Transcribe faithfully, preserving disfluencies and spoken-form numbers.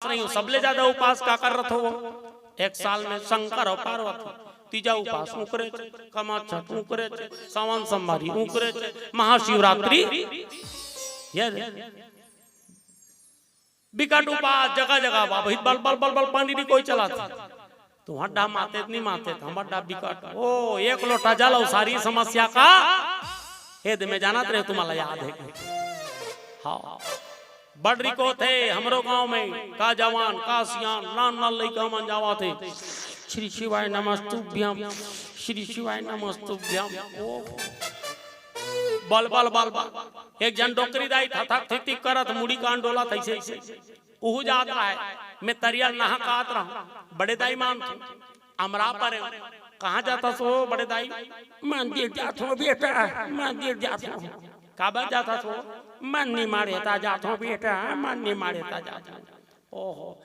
नहीं हो, सबले ज्यादा उपास का कर रथ हो? एक साल में शंकर और पार्वती, तीजा उपास उकरे, कमाच्छठ उकरे, सावन सोमवारी उकरे, महाशिवरात्रि, ये रे। बिकट उपास जगह जगह बा, भाई बल बल बल बल पानी नहीं कोई चला था। तो हड्डा माते नहीं माते, हम हड्डा बिकट। ओ, एक लोटा जल और सारी समस्या का हेद में जानत रहे, तुम्हारा याद है कि? हाँ। बड़ रिकोत हे हमरो गांव में, का जवान, का सियान, नान नान लइका मन जावत हे। श्री शिवाय नमस्तुभ्यम, श्री शिवाय नमस्तुभ्यम। ओ, बल, बल, बल, बल। एक जन डोकरी दाई थथक थितिक करत, मुड़ी कान डोलत, ऐसे, ऐसे। उहू जात रहा है, मैं तरिया नहा कात रहा, बड़े दाई मान थे, अमरा परे। कहाँ जाता सो बड़े दाई? मंदिर जात हो बेटा, मंदिर जात हो। काबर जाता सो? मन निमाड़े ता जात हो बेटा, मन निमाड़े ता जात हो। ओहो,